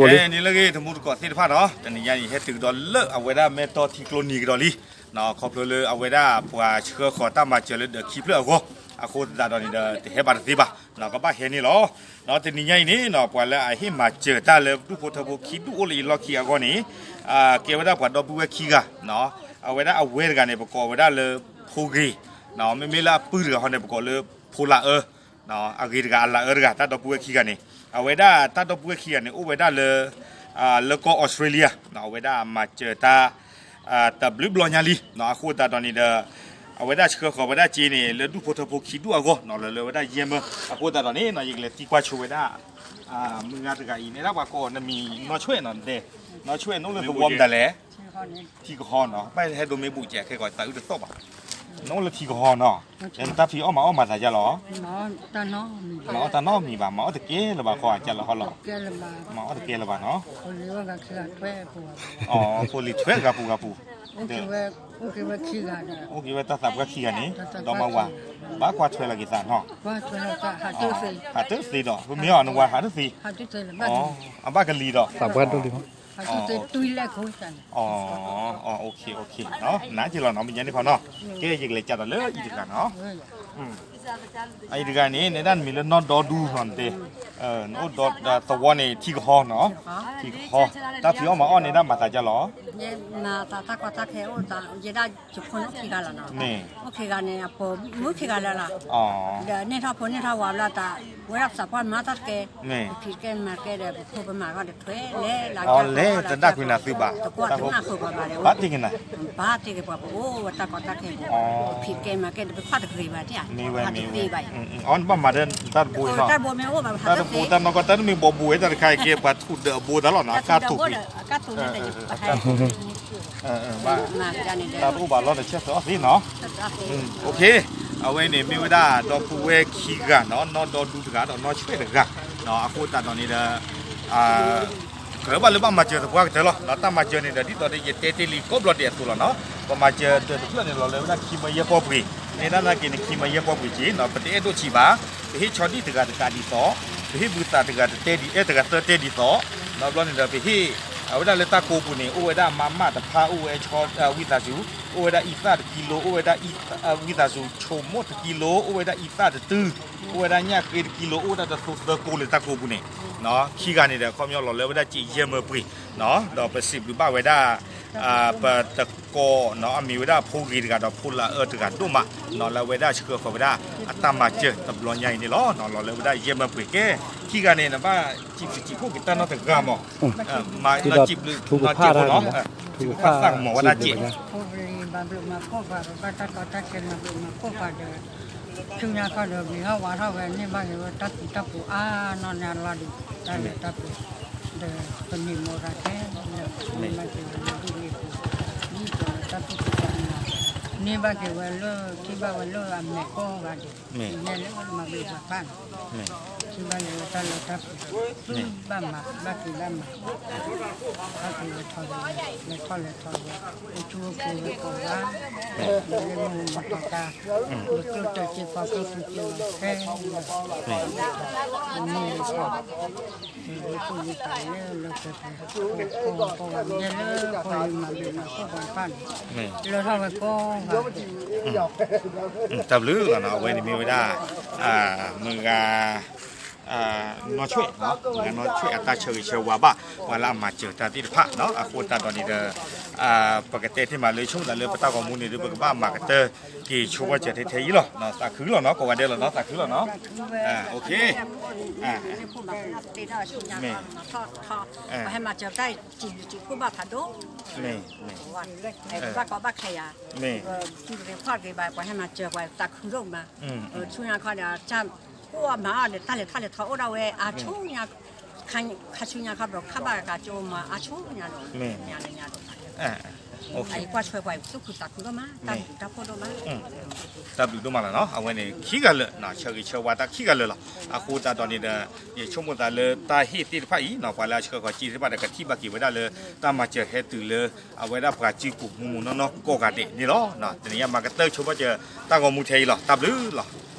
အဲန့ၣ်လၢဂ့ၤ တမူတကိးသ့ၣ်တဖၣ်နီၤ, တနံၤညါအံၤ ဟဲတုၤကဒီးလၢအဝဲဒၣ်မဲၢ်တီထံကျိနံၤကဒီးလံ, ခီဖျိလၢအဝဲဒၣ်ပှၤဆှၢဃီၤတၢ်မၤစၢၤလၢဒၢးခံဖျၢၣ်အဂီၢ်, အဃိသတးဒီးန့ၣ်ဒီး တဟဲဘၣ်တသ့ဘၣ်, ကဘၣ်ဟဲန့ၣ်လီၤ. တနံၤညါအံၤန့ၣ် ပှၤလၢအဟ့ၣ်မၤစၢၤတၢ်လၢဒူၣ်ဖိထၢဖိခံဒူၣ်အိၣ်လၢအံၤလီၢ်ခံအဂီၢ်န့ၣ် ကဲဝဲဒၣ်ပှၤဒီပုၢ်ဝဲၢ်ခံဂၤ, အဝဲဒၣ်အဝဲတဂၤန့ၣ် ပကိးဝဲဒၣ်လၢဖိဂ့ၤ, မ့မ့ၢ်လၢအပုၢ်တဂၤဃီန့ၣ် ပကိးလၢဖိလၢအၢ အဂ့ၤတဂၤအလၢအၢတဂၤ တၢ်ဒီပုၢ်ဝဲၢ်ခံဂၤန့ၣ်, အဝဲဒၣ်တၢ်ဒီပုၢ်ဝဲၢ်ခံဂၤန့ၣ် အိၣ်ဝဲဒၣ်လၢ လၢကီၢ်အီစထြ့လယါ, အဝဲဒၣ်မၤစၢၤတၢ် တဘျုးဘျီညါလံ, အဃိသတးဒီးန့ၣ်ဒီး အဝဲဒၣ်ဆှၢဃီၤဝဲဒၣ်စ့န့ၣ် လၢဒူၣ်ဖိထၢဖိခံဒူၣ်အဂီၢ် လၢလၢဝဲဒၣ်ယဲၢ်မၢ, အဃိသတးဒီးန့ၣ် ယကလဲၤသံကွၢ်ဆိဝဲဒၣ် မုၢ်ဂၤတဂၤအံၤ နဲဒၣ်ပှၤကိးနမံၤနီၢ်ဆွဲၣ်နီၤ, တဲ နီၢ်ဆွဲၣ် နအိၣ်လၢသဝီမတၤလဲၣ်, ထံကဟီနီၤ, ဘၣ်ဟဲဒိးမ့ၢ်ဘူးကဲခဲကီး သးအုးတသီၣ်ဘၣ်, နအိၣ်လၢထံကဟီနီၤ, တၢ်ဖံးအီၣ်မၤအီၣ်မၤသးယါလီၤ, မၤအီၣ်တၢ်နီတမံၤဘၣ်, မၤအီၣ်တၢ်နီတမံၤဘၣ်, မၤအီၣ်တကဲလၢၤဘၣ်ဃီ အကါလၢဟီလီၤ, မၤအီၣ်တကဲလၢၤဘၣ်နီၤ, ဖိလံၤထွဲဂၤပူၤဂၤပူၤ, အိၣ်က့ၤဝဲတၢ်သးပှၢ်ခံဂၤန့ၣ်, ဒီးမၤဝၤ, ဘၣ်ကွၢ်ထွဲလီၤက့ၤသးနီၤ, ဟးတသ့ဒီး ပမ့ၢ်အီၤနဝၤဟးတသ့, အဘၣ်ကလံၤဒီး သးပှၢ်ဒိၣ်လံ နးက့ၤလီၤနီၤ မ့ၢ်ညါန့ၣ်ခီနီၤ, ကဲယကလဲၤကဒီးလၢအံၤတဂၤနီၤ, အံၤတဂၤန့ၣ် နဲဒၣ်နမံၤလၢနီၢ်ဒီဒူနီၤ, နအိၣ်ဒီးသဝီန့ၣ် ထံကဟီနီၤ, ထံကဟီ, တၢ်ဖံးအီၣ်မၤအီၣ်န့ၣ်ဒၣ်မၤသးဒ်လဲၣ်, မၤသးတၢ်ကီတၢ်ခဲအိၣ်သး ယဲဒၣ်ယဖိန့ၣ်အိၣ်ခံဂၤလီၤနီၤ, အိၣ်ခံဂၤန့ၣ် အပိာ်မုၣ်ခံဂၤလၢာ်လီၤ, ဒီးန့ၢ်ထီၣ်ဖိန့ၢ်ထီၣ်ဝၤဘျီသး, ဝဲဒၣ်ပသးပှၢ်မၤတၢ်တကဲ, ပဖံးတကဲမၤတကဲဒီး ပဖိပမၤဂီၢ်ဒီးထွဲလဲၣ်လၢ, လဲၤတဒၣ်ကွံာ်နၤသုဘၣ်, တကွၢ်တနၢ်ဃုာ်ပှၤဘၣ်ဒီး ဘၣ်တ့ၢ်က့ၤနၤ, ဘၣ်တ့ၢ်က့ၤပှၤ ပအိၣ်ဝဲတၢ်ကီတၢ်ခဲ, ပဖံးတကဲမၤတကဲဒီး ပခွါတဂ့ၤဘၣ်တ့ၢ်ဧါ, မ့ၢ်ဝဲမ့ၢ်ဝဲ, အီၣ်နဘၣ်မၤဒီးတၢ်တဘိအံၤနီၤ, တၢ်တဘိမ့ၢ်အိၣ်ဘၣ် တၢ်တဘိတၢ်နီၢ်ကီၢ်တၢ်တမ့ၢ်ဘီဘိဝဲတၢ်တခါအံၤကဲ ပှၤထူးဒီးအဘိတၢ်လီၤနီၤ, အကါထူးကွံာ်, အကါထူးကွံာ်, တၢ်တအိၣ်ဘၣ်လီၤဒီးဆဲးသၢအီၣ်သ့နီၤ, အဝဲန့ၣ် မ့ၢ်ဝဲဒၣ်ဒီပုၢ်ဝဲၢ်ခံဂၤနီၤ, နီၢ်ဒီဒူတဂၤဒီးနီၢ်ဆွဲၣ်တဂၤ, အဃိသတးဒီးန့ၣ်ဒီး ကြၢးဘၣ်လၢဘၣ်မၤစၢၤသပှၢ်ကတၢၢ်လီၤ, တၢ်မၤစၢၤန့ၣ်ဒီး ဒ်သိးဒီးယတဲတ့ၢ်လံကိးဘျီဒဲးအသိးလီၤနီၤ, ပမၤစၢၤဒၢးတဖျၢၣ်န့ၣ်လီၤလၢဝဲဒၣ်ခံမၢယဲၢ်ပီၢ်ပှ့ၤ, နဲဒၣ်နာ်က့န့ၣ် ခံမၢယဲၢ်ပီၢ်ပှ့ၤက့နီၤ, ပတအဲၣ်ဒိၣ်ဆံးဘၣ်, ပဟ့ၣ်ဆီဒံၣ်တဂၤတကးဒ်သိး, ပဟ့ၣ်ဘုသးတဂၤတတဲဒ်, အဲၣ်တဂၤသၢတဲဒ်သိး, နီၤဘျီန့ၣ်ဒီး ပဟ့ၣ် အဝဲဒၣ်လၢတၢ်ကိးပူၤန့ၣ် အိၣ်ဝဲဒၣ်မးမးတဖၣ် အိၣ်ဝဲဆီ ဝံသးစူၤ, အိၣ်ဝဲဒၣ်အံသၣ်တကံလိ, အိၣ်ဝဲဒၣ်ဝံသးစူၤဆိမိၣ်တကံလိ, အိၣ်ဝဲဒၣ်အံသၣ်တတုၤ, အိၣ်ဝဲဒၣ်ညၣ်ဃ့တကံလိ, အိၣ်ဝဲဒၣ်တသိသၢကိလၢတၢ်ကိးပူၤန့ၣ်, ခံဂၤန့ၣ်ဒီး ခီပညီလီၤလၢဝဲဒၣ်စ့ယဲၢ်မၢပှ့ၤ, ဒီးပစံးဘျုးဘၣ်ဝဲဒၣ် ပတကိးနီၤ အမံၤဝဲဒၣ်ဖိဂ့ၤတဂၤဒီးဖိလၢအၢတဂၤဒိၣ်မး, နီၤလၢအဝဲဒၣ်ဆှၢဃီၤဝဲဒၣ်အတၢ်မၤစၢၤတဘျီညါအံၤန့ၣ်လီၤ, နီၤလီၤလၢဝဲဒၣ်ယဲၢ်မၢပှ့ၤကဲ, ခံဂၤန့ၣ် နဘၣ်စံးဘျုးစံးဖှိၣ်က့ၤတၢ်နီတဂၤမး, မၤစံးဘျုးစံးဖှိၣ်နီၤ, စံးဘျုးဘၣ်သၣ်ကမီၤဝဲဒၣ်စ့ ဖိလံၤဘၣ်ဘျုးမၤဖှိၣ်ပှၤ ပဘၣ်တၢ်ကီတၢ်ခဲမၤဘျုးမၤဖှိၣ်ပှၤဒီး ဆူညါခီဒီးဂ့ၤထီၣ်ဝါထီၣ်ဝဲ န့ၢ်ဘၣ်က့ၤဝဲတၢ်ပူၤတၢ်ပူၤအါနီၢ်န့ၣ်အလီၢ်ဒီး တၢ်လဲၤတၢ်ပူၤ ဒီးပန့ၢ်မိၢ်တၢ်ခဲလၢာ် န့ၢ်ဘၣ်က့ၤဝဲလၢဒ်န့ၣ်ပူၤ ဒ်သိးလၢတၢ်သူၣ်ဖှံသးညီ န့ၢ်ဘၣ်က့ၤဝဲလၢ ထံၣ်ဘၣ်ဝဲလၢအမဲာ်ကိးဂၤဒဲး နဲလၢမၤဘျုးပှၤဖးန့ၣ် ထံၣ်ဘၣ်က့ၤဝဲတၢ်လၢတၢ်ပူၤ ဘၣ်မၤ ဘၣ်က့ၤဘၣ်မၤ ဘၣ်က့ၤဝဲထီၣ်ဝဲ လဲၤထီၣ်လဲၤထီၣ်ဝဲ အိၣ်ဆူၣ်အိၣ်ချ့ဝဲကိးဂၤ လၢမုၢ်မတၤတၢ် လၢကျိၣ်စ့ၢ်ကီးကျိၣ်စ့ၢ်ကီးခဲ မုၢ်မဆါ လၢပူၤလၢပာ်လၢလၢပှဲၤပှဲၤ ကိးဂၤကိးဂၤ နဲလၢဖိလံၤမၤဘျုးမၤဖှိၣ်ပှၤတဖၣ်န့ၣ် လၢထီၣ်ဝဲကိးဂၤ တၢ်ဘျုးလီၤနီၤ အဝဲန့ၣ်မ့ၢ်ဝဲဒၣ် မုၢ်ဂၤ နီၢ်ဆွဲၣ် မုၢ်ဂၤနီၢ်ဆွဲၣ်အတၢ်ဆၢဂ့ၤဆၢဝါဘၣ် ပှၤလၢအမၤစၢၤတၢ်သ့ၣ်တဖၣ်နီၤ အဃိသတးဒီးန့ၣ်ဒီး ပကတဲတ့ၢ်မးလၢဆိကမိၣ်သးလၢပတၢ်ဂီၤမူန့ၣ်ဒီး ပကဘၣ်မၤကတၢၢ်က့ၤဆိကမိၣ်စၢၤထဲထဲအံၤလီၤ သးခုလီၤနီၤ ကိးဂၤဒဲးလီၤနီၤ သးခုလီၤနီၤ မ့ၢ် ပဟဲမၤစၢၤတၢ်စံးဘျုးစံးဖှိၣ်ဘၣ်ဖးဒိၣ် ဘၣ်ကီဘၣ်ခဲယၤ မ့ၢ် ပှၤဟဲမၤစၢၤပှၤသးခုဒိၣ်မး ဆူညါခီဒီး တၢ်ကိၢ်အမၤအီၣ်ဒီး တၢ်လဲၤထီၣ်လဲၤထီအိၣ်ဒၣ်ဝဲ အါဆူညါ ခါဆူညါခီဒီး ခါဘၣ်ကးကၠိမၤအါဆူညါလီၤ ညါလီၤညါလီၤ ကွၢ်ထွဲပှၤသူၣ်ခုသးခုဒိၣ်မး တၢ်ဘျုးတၢ်ဖှိၣ်ဒိၣ်မး တၢ်ဘျုးဒိၣ်မးလီၤနီၤ အဝဲန့ၣ် ခံဂၤလၢာ် ဆၢဂ့ၤဆၢဝါတၢ်ခံဂၤလၢာ်လီၤ အဃိသတးဒီးန့ၣ်ဒီး ယဆိကမိၣ်သးလၢတၢ်ဟ့ၣ်သ့ၣ်တဖၣ်အံၤနီၤ ပှၤလၢအဆှၢဃီၤစ့သ့ၣ်တဖၣ်ဒီး ကထံၣ်ဘၣ်က့ၤဝဲဒၣ်လၢ တၢ်မၤစၢၤဟဲတုၤလၢ အဝဲဒၣ်ပှၤစုပူၤမုၢ်မုၢ်နီၢ်နီၢ်ကိးဂၤဒဲးန့ၣ်လီၤ တနံၤညါမၤကတၢၢ်ဆိကမိၣ်စၢၤ တၢ်ဂီၤမူထဲအံၤလီၤ တၢ်ဘျုးလီၤ